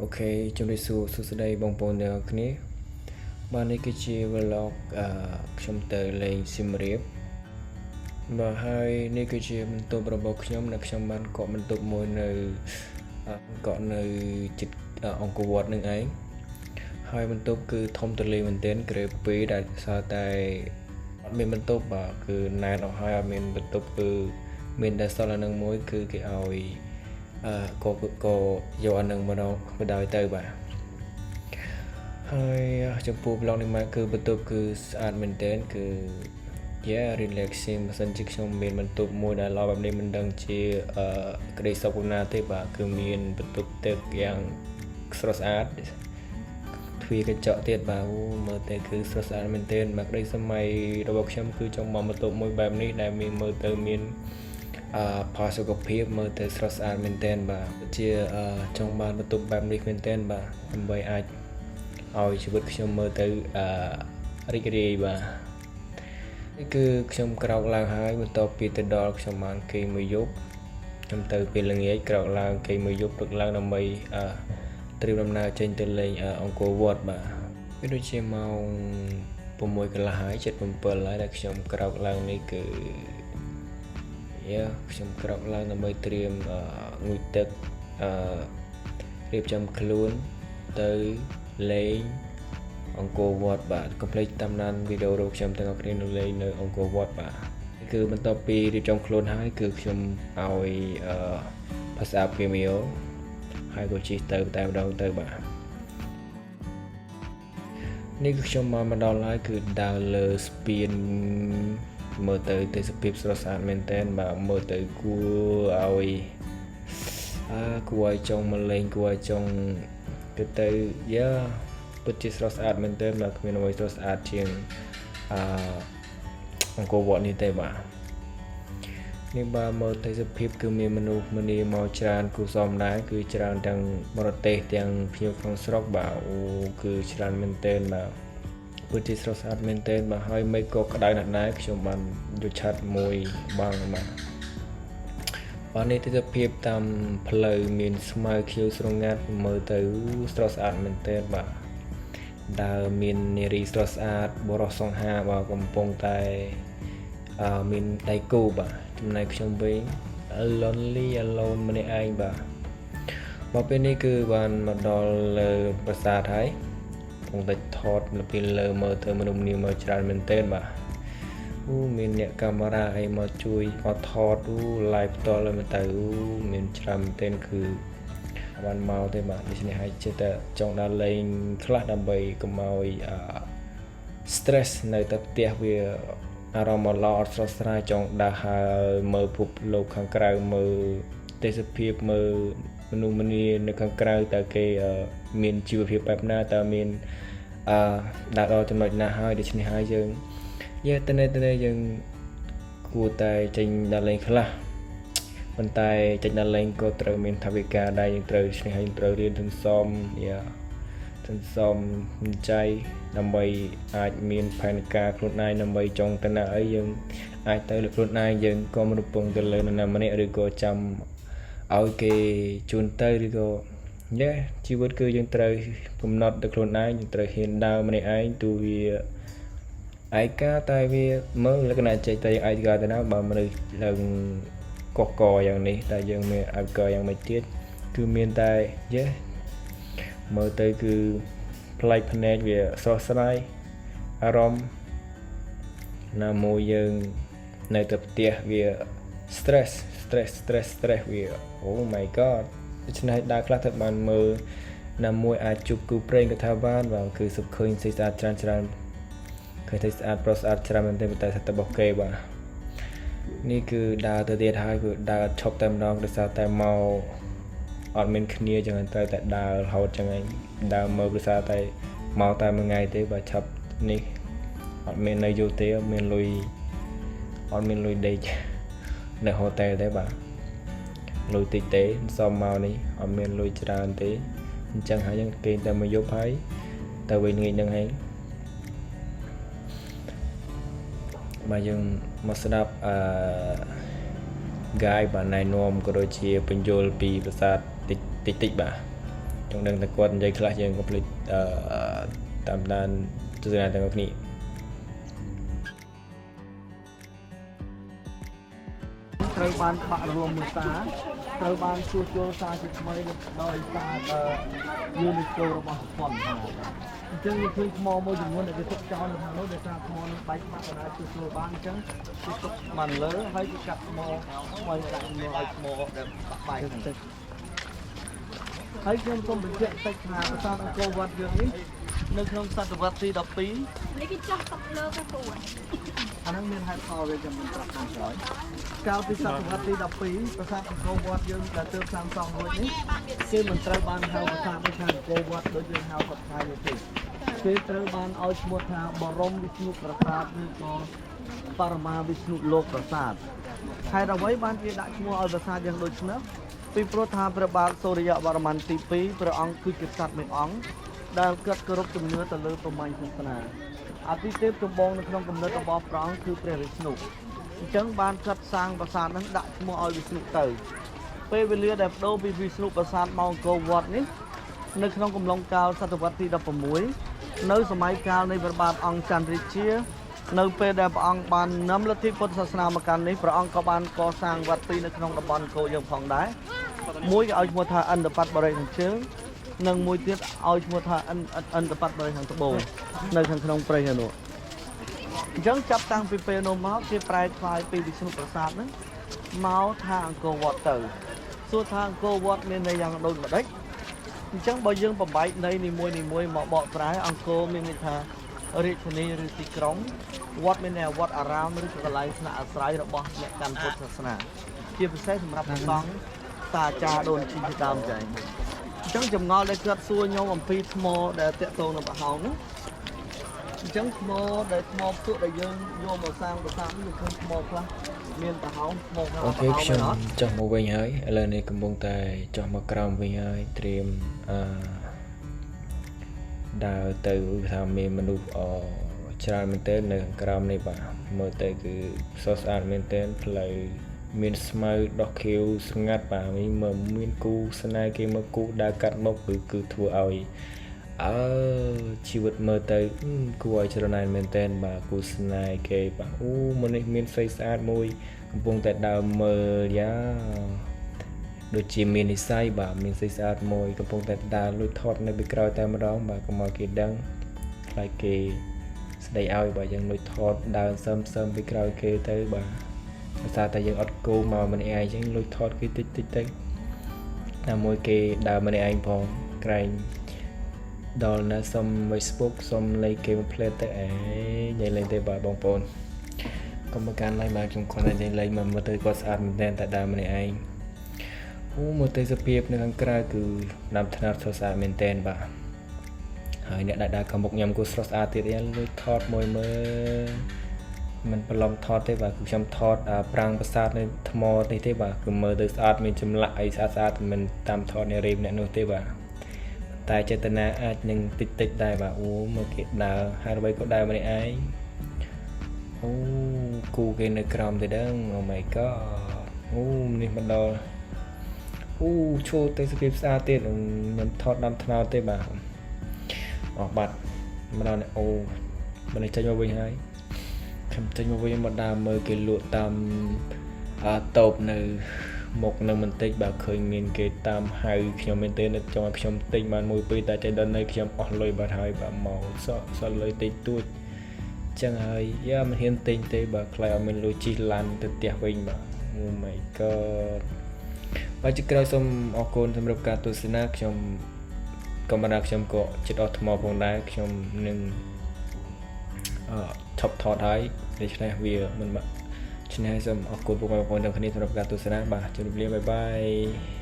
OK ជំរាបសួរសួស្តីបងប្អូនទាំងអស់គ្នាបាទនេះគឺជា vlog អឺខ្ញុំទៅលេងសៀមរាបបាទហើយនេះគឺជាបន្ទប់របស់ខ្ញុំដែលខ្ញុំបានកក់បន្ទប់មួយនៅកក់នៅជិតអង្គរវត្តនឹងឯងហើយបន្ទប់គឺធំទូលាយមែនទែនគ្រែ2ដែលសារតែអត់មានបន្ទប់បាទគឺណែនអស់ហើយអត់មានបន្ទប់គឺមានតែសល់អានឹងមួយគឺគេឲ្យអឺក៏ក៏យកអានឹងម្ដងបដ ாய் ទៅបាទហើយចំពោះ vlog នេះមកគឺបន្ទប់គឺស្អាតមែនទែនគឺ yeah, relaxing បើសិនជាខ្ញុំមានបន្ទប់មួយដែលល្អបែបនេះមិនដឹងជាអឺក្តីសុខណាទេបាទគឺមានបន្ទប់ទឹកយ៉ាងស្រស់ស្អាតទ្វារកញ្ចក់ទៀតបាទអូមើលទៅគឺស្រស់ស្អាតមែនទែនបាទក្តីសម័យរបស់ខ្ញុំគឺចង់មកបន្ទប់មួយបែបនេះដែលមានមើលទៅមានអឺផាសុកភាពមើលទៅស្រស់ស្អាតមែនទែនបាទជាចង់បានបន្ទប់បែបនេះមែនទែនបាទដើម្បីអាចឲ្យជីវិតខ្ញុំមើលទៅអឺរីករាយបាទនេះគឺខ្ញុំក្រោកឡើងហើយបន្ទាប់ពីទៅដល់ខ្ញុំបានគេងមួយយប់ខ្ញុំទៅពេលល្ងាចក្រោកឡើងគេងមួយយប់ព្រឹកឡើងដើម្បីអឺត្រៀមដំណើរចេញទៅលេងអង្គរវត្តបាទវាដូចជាម៉ោង6កន្លះហើយ7ហើយដែលខ្ញុំក្រោកឡើងនេះគឺ yeah ខ្ញុំក្រោកឡើងដើម្បីត្រៀមងូតទឹកអឺរៀបចំខ្លួនទៅលេងអង្គរវត្តបាទកុំភ្លេចតាមដានវីដេអូរបស់ខ្ញុំទាំងអស់គ្នានៅលេងនៅអង្គរវត្តបាទគឺបន្ទាប់ពីរៀបចំខ្លួនហើយគឺខ្ញុំឲ្យអឺភាសាពីមីអូហើយក៏ជិះទៅតែម្ដងទៅបាទនេះគឺខ្ញុំមកដល់ហើយគឺដើរលើស្ពានមើលទៅទេសភាពស្រស់ស្អាតមែនទែនបាទមើលទៅគួរឲ្យអាគួរឲ្យចង់មកលេងគួរឲ្យចង់ទៅទៅ yeah ពិតជាស្រស់ស្អាតមែនទែនបាទគ្មានអ្វីស្រស់ស្អាតជាងអឺអង្គរវត្តនេះទេបាទនេះបាទមើលទេសភាពគឺមានមនុស្សម្នាមកច្រើនគួរសមដែរគឺច្រើនទាំងបរទេសទាំងភ្ញៀវក្នុងស្រុកបាទអូគឺច្រើនមែនទែនបាទពិតជាស្រស់ស្អាតមែនទែនបាទហើយមេឃក៏ក្តៅណាស់ដែរខ្ញុំបានយកឆ័ត្រមួយបាំងបាទបាទនេះទេសភាពតាមផ្លូវមានស្មៅខៀវស្រងាត់មើលទៅស្រស់ស្អាតមែនទែនបាទដើរមាននារីស្រស់ស្អាតបរោះសង្ហាបាទកំពុងតែអឺមានដៃគូបាទចំណែកខ្ញុំវិញ lonely alone ម្នាក់ឯងបាទមកពេលនេះគឺបានមកដល់លើប្រាសាទហើយកំពុងតែថតនៅពីលើមើលទៅមនុស្សម្នាមកច្រើនមែនទែនបាទអូមានអ្នកកាមេរ៉ាអីមកជួយមកថតអូ live ផ្ទាល់เลยទៅអូមានច្រើនមែនទែនគឺបានមកទេបាទដូច្នេះហើយចេះតែចង់ដើរលេងខ្លះដើម្បីកុំឲ្យអឺ stress នៅតែផ្ទះវាអារម្មណ៍មកល្អអត់ស្រស់ស្រាយចង់ដើរហើរមើលពិភពលោកខាងក្រៅមើលទេសភាពមើលមនុស្សម្នានៅខាងក្រៅតើគេមានជីវភាពបែបណាតើមានអឺដើរដល់ចំណុចណាហើយដូច្នេះហើយយើង yeah តនេះតនេះយើងគួរតែចេញដើរលេងខ្លះប៉ុន្តែចេញដើរលេងក៏ត្រូវមានថវិកាដែរយើងត្រូវដូច្នេះហើយយើងត្រូវរៀនសន្សំ yeah សន្សំចៃដើម្បីអាចមានផែនការខ្លួនឯងដើម្បីចង់ទៅណាអីយើងអាចទៅលើខ្លួនឯងយើងក៏មិនរពឹងទៅលើនរណាម្នាក់ឬក៏ចាំឲ្យគេជូនទៅឬក៏ yeah ជីវិតគឺយើងត្រូវកំណត់ទៅខ្លួនឯងយើងត្រូវហ៊ានដើរម្នាក់ឯងទូវាឯកាតែវាមើលលក្ខណៈចេះតែឯកាទៅណាបើមនុស្សឡើងកកកយ៉ាងនេះតែយើងមានឯកាយ៉ាងម៉េចទៀតគឺមានតែ yeah មើលទៅគឺប្លែកភ្នែកវាស្រស់ស្រាយអារម្មណ៍ណាមួយយើងនៅតែផ្ទះវា stress stress stress stress វា oh my God ដូច្នេះដើរខ្លះទៅបានមើលណាមួយអាចជួបគូព្រេងក៏ថាបានបាទគឺសុខឃើញស្អាតច្រើនច្រើនឃើញតែស្អាតប្រុសស្អាតច្រើនមែនទេប៉ុន្តែថាទៅរបស់គេបាទនេះគឺដើរទៅទៀតហើយគឺដើរឈប់តែម្ដងដោយសារតែមកអត់មានគ្នាចឹងត្រូវតែដើររហូតចឹងឯងដើរមើលភាសាតែមកតែមួយថ្ងៃទេបើឆាប់នេះអត់មាននៅយូរទេអត់មានលុយអត់មានលុយដេកនៅ hotel ទេបាទលុយតិចទេសំមកនេះអត់មានលុយច្រើនទេអញ្ចឹងហើយយើងគេងតែមួយយប់ហើយទៅវិញងាយនឹងហើយបាទយើងមកស្ដាប់អឺ guide បាទណែនាំក៏ដូចជាបញ្យលពីប្រាសាទតិចតិចតិចបាទ។ ចង់ដឹងតែគាត់និយាយខ្លះយើងកុំភ្លេចអឺតាមដានទស្សនាទាំងអស់គ្នា ត្រូវបានបាក់រលំមួយសាត្រូវបានជួសជុលសារជាថ្មីដោយសារយូនីស្កូរបស់ជប៉ុនអញ្ចឹងយើងឃើញថ្មមួយចំនួនដែលគេទុកចោលនៅខាងនោះដោយសារថ្មនឹងបែកបាក់កណ្ដាលជួសជុលបានអញ្ចឹងគេទុកបានលើហើយគេកាត់ថ្មថ្មីដាក់ជំនួសឲ្យថ្មដែលបាក់បែកហ្នឹងហើយខ្ញុំសូមបញ្ជាក់តិចថាប្រាសាទអង្គរវត្តយើងនេះនៅក្នុងសតវត្សទី12 នេះគេចោះទឹកលើទៅពូ អាហ្នឹងមានហេតុផលវាចាំមិនប្រាប់ខាងក្រោយកាលពីសតវត្សទី12ប្រាសាទអង្គរវត្តយើងដែលទើបសាងសង់រួចនេះគេមិនត្រូវបានហៅប្រាសាទនេះថាអង្គរវត្តដូចយើងហៅសប្តាហ៍នេះទេគេត្រូវបានឲ្យឈ្មោះថាបរមវិស្ណុប្រាសាទឬក៏បរមាវិស្ណុលោកប្រាសាទហេតុអ្វីបានគេដាក់ឈ្មោះឲ្យប្រាសាទយ៉ាងដូចនេះពីព្រោះថាព្រះបាទសូរិយវរ្ម័នទី2ព្រះអង្គគឺជាក្សត្រមួយអង្គដែលគាត់គោរពជំនឿទៅលើព្រហ្មញ្ញសាសនាអតិទេពចម្បងនៅក្នុងគំនិតរបស់ព្រះអង្គគឺព្រះវិស្ណុអញ្ចឹងបានគាត់សាងប្រាសាទហ្នឹងដាក់ឈ្មោះឲ្យវិស្ណុទៅពេលវេលាដែលបដូរពីវិស្ណុប្រាសាទមកអង្គរវត្តនេះនៅក្នុងកំឡុងកាលសតវត្សទី16នៅសម័យកាលនៃព្រះបាទអង្គច័ន្ទរាជានៅពេលដែលព្រះអង្គបាននាំលទ្ធិពុទ្ធសាសនាមកកាន់នេះព្រះអង្គក៏បានកសាងវត្តពីរនៅក្នុងតំបន់អង្គរយើងផងដែរមួយគេឲ្យឈ្មោះថាឥន្ទបត្តបរិខាងជើងនិងមួយទៀតឲ្យឈ្មោះថាឥន្ទបត្តបរិខាងត្បូងនៅខាងក្នុងព្រៃនោះអញ្ចឹងចាប់តាំងពីពេលនោះមកគេប្រែក្លាយពីវិស្ណុប្រាសាទហ្នឹងមកថាអង្គរវត្តទៅសួរថាអង្គរវត្តមានន័យយ៉ាងដូចម្ដេចអញ្ចឹងបើយើងបំបែកន័យនីមួយនីមួយមកបកប្រែអង្គរមានន័យថារាជធានីឬទីក្រុងវត្តមានន័យវត្តអារាមឬក៏កន្លែងស្នាក់អាស្រ័យរបស់អ្នកកាន់ពុទ្ធសាសនាជាពិសេសសម្រាប់ព្រះសង្ឃតាអាចារ្យដូនជីជាដើមចែងអញ្ចឹងចម្ងល់ដែលគាត់សួរខ្ញុំអំពីថ្មដែលតាក់ទងនឹងប្រហោងនោះអញ្ចឹងថ្មដែលថ្មភក់ដែលយើងយកមកសាងប្រាសាទនេះយើងឃើញថ្មខ្លះមានប្រហោងថ្មខ្លះ អូ ប្រ ខេខ្ញុំ ហោងមែនអត់ ចុះមកវិញហើយឥឡូវនេះកំពុងតែចុះមកក្រោមវិញហើយត្រៀមអឺដើរទៅថាមានមនុស្សអច្រើនមែនទែននៅខាងក្រោមនេះបាទមើលទៅគឺស្រស់ស្អាតមែនទែនផ្លូវមានស្មៅដោះខៀវស្ងាត់បាទនេះមើលមានគូស្នេហ៍គេមកគូដើរកាត់មុខគឺគឺធ្វើឲ្យអើជីវិតមើលទៅគួរឲ្យច្រណែនមែនទែនបាទគូស្នេហ៍គេបាទអូមកនេះមានស្រីស្អាតមួយកំពុងតែដើរមើលយ៉ាដូចជាមាននិស័យបាទមានស្រីស្អាតមួយកំពុងតែដើរលួចថតនៅពីក្រោយតែម្ដងបាទកុំឲ្យគេដឹងខ្លាចគេស្ដីឲ្យបាទយើងលួចថតដើរសឹមសឹមពីក្រោយគេទៅបាទដោយសារតែយើងអត់គោមកម្នាក់ឯងអញ្ចឹងលួចថតគេតិចតិចទៅណាមួយគេដើរម្នាក់ឯងផងក្រែងដល់ណាសុំ Facebook សុំលេខគេមួយផ្លេតទៅអេនិយាយលេងទេបាទបងប្អូនកុំប្រកាន់ឡើយបាទខ្ញុំគាត់តែនិយាយលេងមកមើលទៅគាត់ស្អាតមែនទែនតែដើរម្នាក់ឯងអូមើលទៅសភាពនៅខាងក្រៅគឺដើមថ្នោតស្រស់ស្អាតមែនទែនបាទហើយអ្នកដែលដើរខាងមុខខ្ញុំក៏ស្រស់ស្អាតទៀតឯងលួចថតមួយមើលមិនបន្លំថតទេបាទគឺខ្ញុំថតប្រាង្គប្រាសាទនៅថ្មនេះទេបាទគឺមើលទៅស្អាតមានចម្លាក់អីស្អាតស្អាតមិនតាមថតនារីម្នាក់នោះទេបាទតែចេតនាអាចនឹងតិចតិចដែរបាទអូមើលគេដើរហើយអ្វីក៏ដើរម្នាក់ឯងអូគូគេនៅក្រោមទេដឹង Oh my god អូនេះមកដល់អូឈោទេសភាពស្អាតទៀតខ្ញុំថតដើមថ្នោតទេបាទអស់បាត់មកដល់អូមិនចេញមកវិញហើយខ្ញុំចេញមកវិញមកដើរមើលគេលក់តាមតូបនៅមុខនៅបន្តិចបាទឃើញមានគេតាមហៅខ្ញុំមែនទេចង់ឲ្យខ្ញុំទិញបានមួយពេលតែចេះដល់នៅខ្ញុំអស់លុយបាត់ហើយបាទមកសក់សល់លុយតិចតួចចឹងហើយយ៉ាមិនហ៊ានទិញទេបាទខ្លាចឲ្យមានលុយជិះឡានទៅផ្ទះវិញបាទ Oh my god បាទជាក្រោយសូមអរគុណសម្រាប់ការទស្សនាខ្ញុំកាមេរ៉ាខ្ញុំក៏ចិត្តអស់ថ្មផងដែរខ្ញុំនឹងអឺឈប់ថតហើយដូច្នេះវាមិនបាក់ឆ្នេះសូមអរគុណពុកម៉ែបងប្អូនទាំងគ្នាសម្រាប់ការទស្សនាបាទជម្រាបលា bye bye.